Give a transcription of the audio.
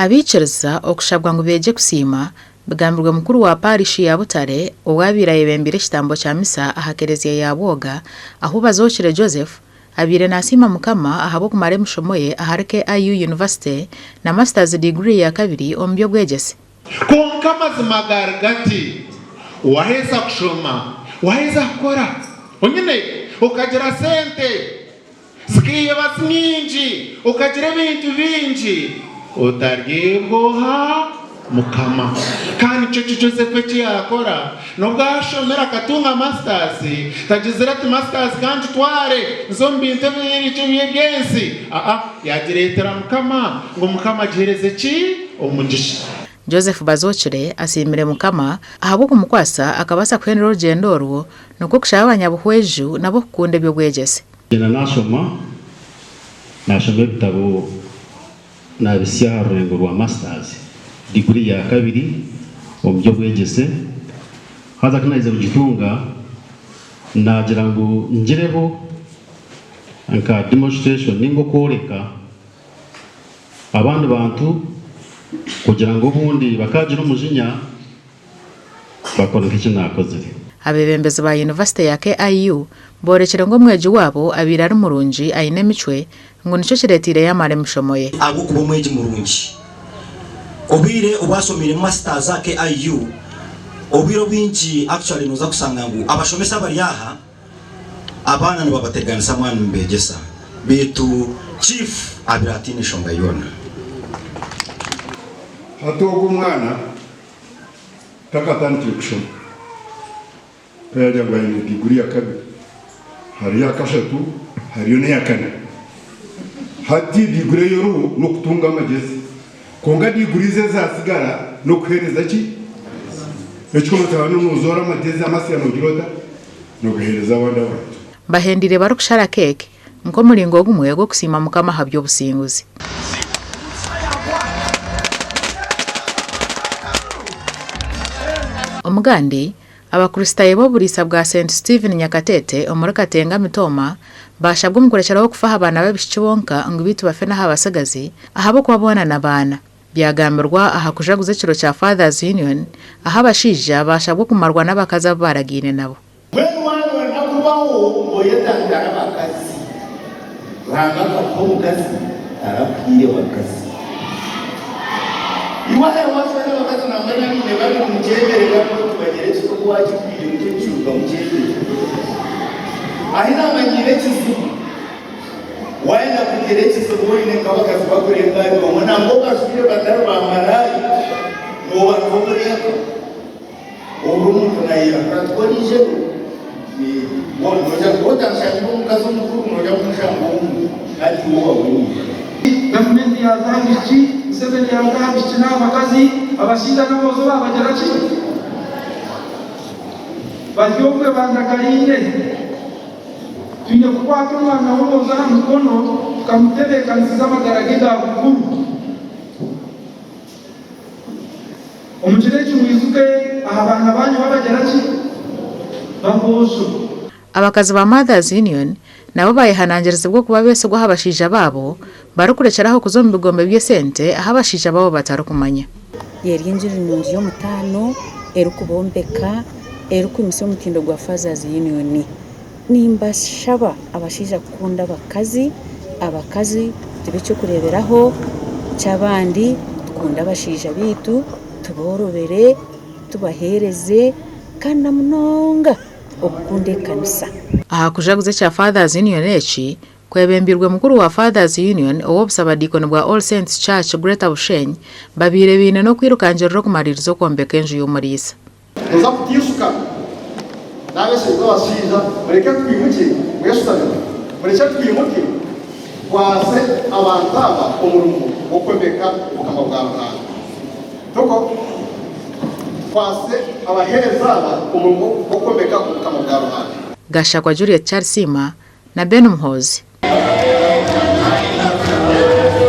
Abaikiriza okushabwa ngu beegye kusiima, bigambirwe mukuru wa paarishi ya Butare owaabaire ayebembeire ekitambo kya misa aha kereziya ya Bwoga ahu Bazookire Joseph abaire nasiima Mukama ahabw'okumara emishomo ye ahari KIU University na Masters Degree ya kabiri omu by'obwegyese. Kwonka amazima gari gati, waheza kushoma, waheza kukora, onyine okagira sente zikaiheba nyingi, okagira ebintu bingi, otaryebwa oha? Mukama. Kandi nikyo ki Joseph eki yaakora. N'obu ashomire akatunga masters, tagizire ati masters ka ngitware nze omu bintu eby'ensi. Aa, yaagireetera Mukama ngu Mukama agiheereze ki? Omugisha. Joseph Bazookire asiimire Mukama ahabw'okumukwasa akabaasa kuhendera orugyendo orwo nikwo kushaba abanyabuhweju nabo kukunda eby'obwegyese. Ngyenda naashoma, naashoma ebitabo naabitsya aha rurengo rwa Masters, diguri ya kabiri omu by'obwegyese. Haza ku naaherize kugitunga, naagira ngu ngireho nka demonstration nainga okworeka abandi bantu kugira ngu obundi bakaagira omujinya bakore nk'eki naakozire. Abeebembezi ba yunivasite ya KIU boorekire ngu omwegi waabo abaire ari murungi aine emicwe ngu nikyo kireeteire yaamara emishomo ye. Ahabw'okuba omwegi murungi, obwire obu ashomeire Masters aha KIU, obwire obwingi actually noza kushanga ngu abashomesa abari aha, abaana nibabateganisa mwaba nimubegyesa beitu Chief abaire ataine nshonga yoona. Hati ogwo omwana takatandikire kushoma ka yagira ngu aine diguri yakabiri hariyo eyakashatu hariyo neyakana. Hati diguri ei oriho n'okutunga amagyezi kwonka diguri ze ezatsigara n'okuheereza ki? Ekikuru kyaba nozoora amagyezi amasya nogira ota? Nogaheereza abandi abantu. Bahendeire barikushara keeki nk'omuringo gumwe gw'okusiima Mukama ahaby'obusinguzi. Omugandi, Abakristaayo b'oburiisa bwa Saint Stephen Nyakatete omuri Katenga Mitooma baashabwa omu kurekyeraho kufa aha baana b'abaishiki bonka ngu beitu bafe n'aha batsigazi ahabw'okuba boona n'abaana. Byagambirwa aha kujaguza ekiro kya Fathers Union ahu abashaija baashabwa okumarwa n'abakazi abu baaragaine nabo. Mbwenu waaba kubaho oyetantara abakazi, Ruhanga akakuha omukazi tarakuhaire bakazi. Iwe aha washwana abakazi nangwa n'abaine bari nimukyemerera oti bagyere ekitogo wakitwire nikyo ekiruga mukyemere. Ahi namanyiire ekizibu, wayenda kugyera ekizibu oine nk'abakazi bakurenga ahari omwe nangwa obashwire batari ba maraaya noba nobureeba. Obwo omuntu naayeyahura ati, Ku oriije, otanshangire omukazi omukuru, noija kunshanga omu, hati iwe oba wenyine. Gavumenti yaaza aha bishiki, Museveni yaaza aha bishiki n'aha bakazi, abashaija n'aboojo baabagira ki? Bari obwe bandagariire. Twine kukwata omwana w'omwojo aha mukono tukamutebeekanisiza amagara ge ga bukuru. Omu kiro eki mwijuke aha baana baanyu babagira ki? B'aboojo. Abakazi ba Mothers Union nabo bayehanangirizibwa okuba abeesigwa aha bashaija baabo barikurekyera aho kuza omu bigombe by'esente ahu abashaija baabo batarikumanya. Eri engiri nungi y'omutaano erikubombeka, erikwimutsya omutindo gwa Fathers Union. Nimbashaba abashaija kukunda abakazi, abakazi tube eky'okureeberaho ky'abandi, tukunde abashaija baitu, tuboorobere, tubaheereze kandi na munonga okukunda ekanisa. Aha kujaguza ekya Fathers Union eki, kwebembirwe mukuru wa Fathers Union ow'obusabadiikoni bwa All Saints Church Greater Bushenyi, babaire baine n'okwirukangirira okumariiriza okwombeka enju y'omuriisa. Toza kutiisuka n'abeshereza abashaija, mureke twimukye mweshutamire, murekye twimuke tukwase abantu aba omurimo gw'okwombeka obukama bwa Ruhanga. Toko tukwase abaheereza aba omurimo gw'okwombeka obukama bwa Ruhanga. Gashakwa Juliet Kyarisiima na Ben Muhoozi.